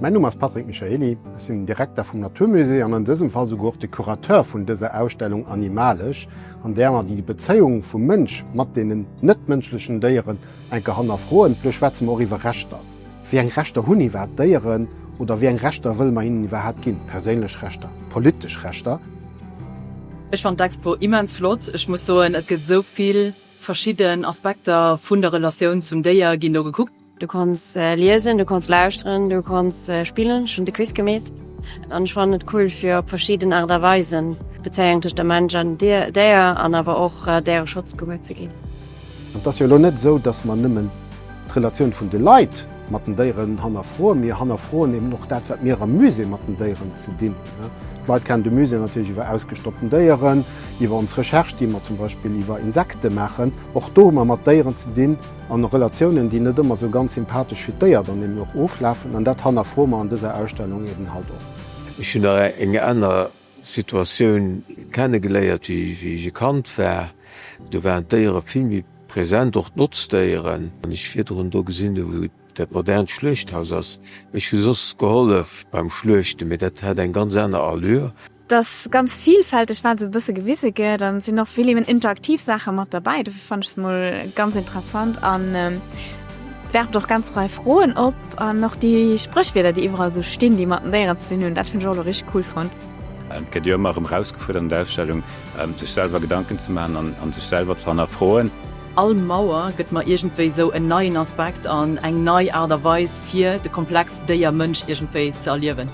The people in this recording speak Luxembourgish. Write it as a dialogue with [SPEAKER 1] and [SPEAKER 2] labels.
[SPEAKER 1] Mäin Numm ass Patrick Michaely, ech sinn den Direkter vum Natur Musée an an dësem Fall souguer och de Curateur vun dëser Ausstellung Animalesch, an där mer déi Bezéiung vum Mënsch mat deenen net-mënschlechen Déieren enke hannerfroen. Do schwätze mer och iwwer Rechter. Wéi eng Rechter hunn iwwerhaapt d'Déieren oder wéi eng Rechter wëlle mer hinnen iwwerhaapt ginn? Perséinlech Rechter, politesch Rechter?
[SPEAKER 2] Ech fannen d'Expo immens flott. Ech muss soen, et gëtt esou vill verschidden Aspekter vun der Relatioun zum Déier ginn do gekuckt.
[SPEAKER 3] Du konns liesen, du konns lauschteren, du konns spillen. Ech hunn de Quiz gemeet an ech fannen et cool fir op verschidden Aart a Weisen d'Bezéiung tëscht dem Mensch an Déier an awer och Déiereschutz gewuer ze ginn.
[SPEAKER 1] An et ass jo elo net esou, dass mer nëmmen d'Relatioun vun de Leit mat den Déieren hannerfroen, mir hannerfroen eben och dat, wat mir am Musée mat den Déieren ze dinn hunn. D'Leit kennen de Musée natierlech iwwer ausgestoppten Déieren, iwwer ons Recherche, déi mer zum Beispill iwwer Insekte maachen. Och do hu mer mat Déieren ze dinn. An Relatiounen, déi net ëmmer esou ganz sympathesch fir d'Déier dann eben och oflafen. An dat hannerfroe mer an dëser Ausstellung eben halt och.
[SPEAKER 4] Ech hunn nach eng aner Situatioun kennegeléiert, wéi ech e Kand war. Do waren d'Déiere vill méi present, och d'Notzdéieren. Wann ech virdrun do gesinn hu wou dat modernt Schluechthaus ass, ech hu soss gehollef beim Schluechten, mee dat hat eng ganz aner Allure.
[SPEAKER 5] Et ass ganz vielfälteg wat esou e bësse gewise gëtt an et sinn och vill eben interaktiv Saache mat derbäi. Dofir fannen ech se mol ganz interessant an werft och ganz Rei Froen op an och déi Spréchwierder déi iwwerall esou stinn, déi mat den Déieren ze dinn hunn, dat hunn ech och elo richteg cool fonnt.
[SPEAKER 6] Et gëtt jo ëmmer erëm erausgefuerdert an der Ausstellung, sech selwer Gedanken ze maachen an sech selwer ze hannerfroen.
[SPEAKER 2] All Mauer gëtt mer iergendwéi esou en neien Aspekt an eng nei Aart a Weis fir de Komplex Déier-Mënsch iergendwéi ze erliewen.